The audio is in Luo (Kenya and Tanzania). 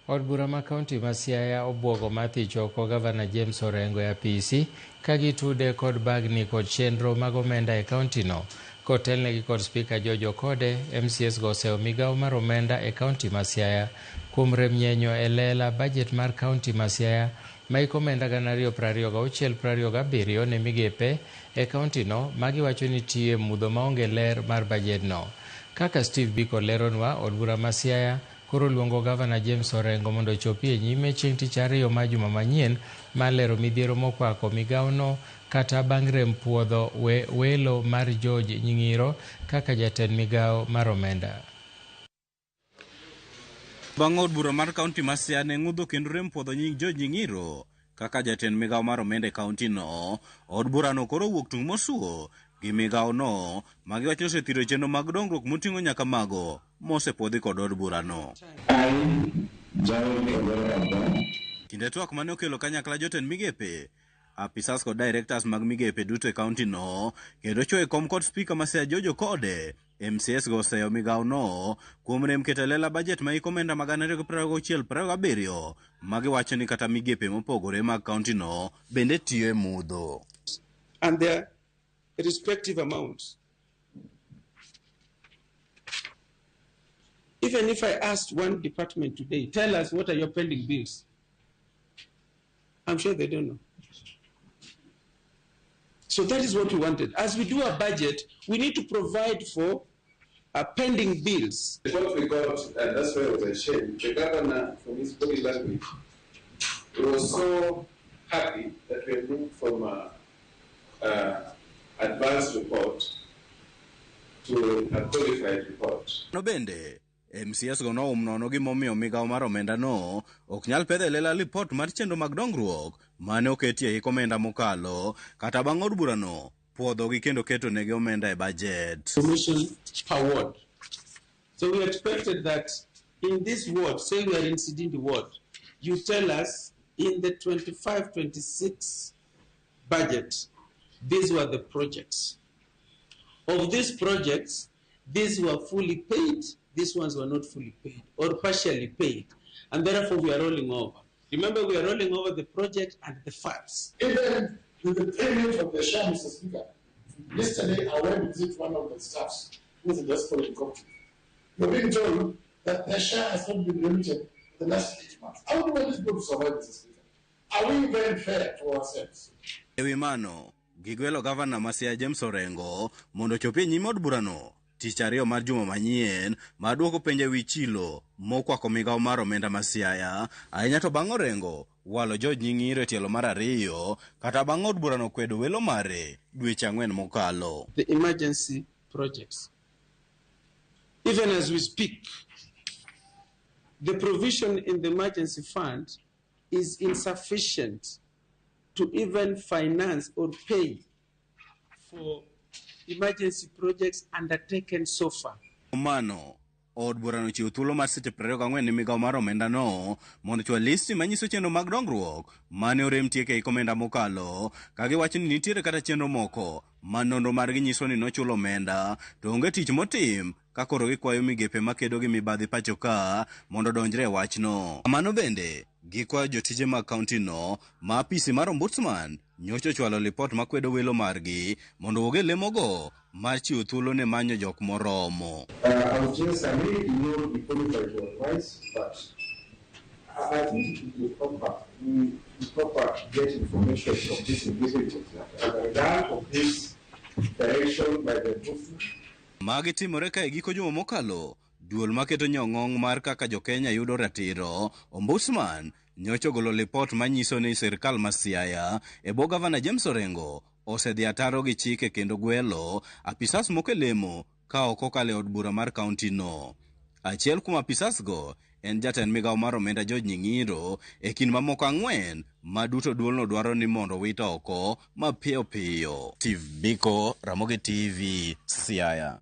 Od bura ma kaunti ma Siaya obwogo mar thich oko Gavana James Orengo e apisi ka gitude kod bagni kod chenro mag omenda e kaunti no. Kotelnegi kod Spika George Okode, MCAs go oseyo migawo mar omenda e kaunti ma Siaya kuom rem nyenyo e lela bajet mar kaunti ma Siaya ma hik omenda 2026-2027 ne migepe e kaunti no ma giwacho ni tiyo e mudho maonge ler mar bajet no. Kaka Steve Biko leronwa, od bura ma Siaya koro luongo Gavana James Orengo mondo ochopi e nyime chieng' tich ariyo mar juma manyien mar lero midhiero mokwako migawono kata bang' rem puodho welo mar George Nying'iro kaka jatend migawo mar omenda. Bang' od bura mar kaunti ma Siaya ne ng'udho kendo rem puodho nying George Nying'iro kaka jatend migawo mar omenda e kaunti no, od burano koro owuok tung' mosuo gi migawo no ma giwacho ni osethiro chenro mag dongruok moting'o nyaka mago mosepuodhi kod od burano. Kinde twak mane okelo kanyakla jotend migepe, apisas kod directors mag migepe duto e kaunti no kendo choyo e kom kod spika ma Siaya George Okode, MCAs go oseyo migawo no kuom rem keto e lela bajet ma hik omenda mag 2026-2027 ma giwacho ni kata migepe mopogore mag kaunti no bende tiyo e mudho. And their respective amounts. Even if I asked one department today, tell us what are your pending bills, I'm sure they don't know. So that is what we wanted. As we do a budget, we need to provide for pending bills. What we got, and that's why it was a shame, the governor, from his body language, he was so happy that we had moved from a advanced report to a qualified report. No bende, MCAs go noum nono gimomiyo migawo mar omenda no ok nyal pedho e lela lipot mar chenro mag dongruok mane oketi e hik omenda mokalo kata bang' od burano puodhogi kendo keto negi omenda e bajet. Information per ward. So we expected that in this ward, say we are in Sidindi ward, you tell us in the 25-26 budget, these were the projects. Of these projects, these were fully paid, these ones were not fully paid or partially paid, and therefore we are rolling over. Remember, we are rolling over the project and the funds. Even with the payment of the share, Mr. Speaker, yesterday I went to visit one of the staffs who is a diaspora in Coptic. We're being told that the share has not been remitted for the last 8 months. How do we want these people to survive, Mr. Speaker? Are we very fair to ourselves? E wi mano, gigwelo gavana ma Siaya James Orengo mondo ochopi e nyim od burano tich ariyo mar juma manyien mar duoko penjo e wi chilo mokwako migawo mar omenda ma Siaya, ahinya to bang' Orengo walo George Nying'iro e tielo mar ariyo kata bang' od burano kwedo welo mare dweche 4 mokalo. The emergency projects. Even as we speak, the provision in the emergency fund is insufficient to even finance or pay for emergency projects undertaken so far. Mano, od burano chiwo thuolo mar seche 24 ne migawo mar omenda no mondo ochwal listi manyiso chenro mag dongruok mane orem tieko e hik omenda mokalo, ka giwacho ni nitiere kata chenro moko ma nonro margi nyiso ni nochul omenda to onge tich motim, ka koro gikwayo migepe makedo gi mibadhi pacho ka mondo odonjre e wachno. Kamano bende, gikwayo jotije mag kaunti no ma apisi mar ombudsman nyocha ochwalo lipot makwedo welo margi mondo owuog e lemogo mar chiwo thuolo ne manyo jok moromo. I would just, I may not be qualified to advise, but I think it would be proper, we proper get information from these individuals that as a result of this direction by the ombudsman. Magi timore ka e giko juma mokalo, duol maketo nyong'ong' mar kaka jo-Kenya yudo ratiro, Ombudsman, nyocha ogolo lipot manyiso ni sirkal ma Siaya e bwo gavana James Orengo osedhi ataro gi chike kendo gwelo apisas moko e lemo ka ok okalo e od bura mar kaunti no. Achiel kuom apisas go en jatend migawo mar omenda George Nying'iro e kind mamoko 4 ma duto duolno dwaro ni mondo wit oko mapiyo piyo. Steve Biko, Ramogi TV, Siaya.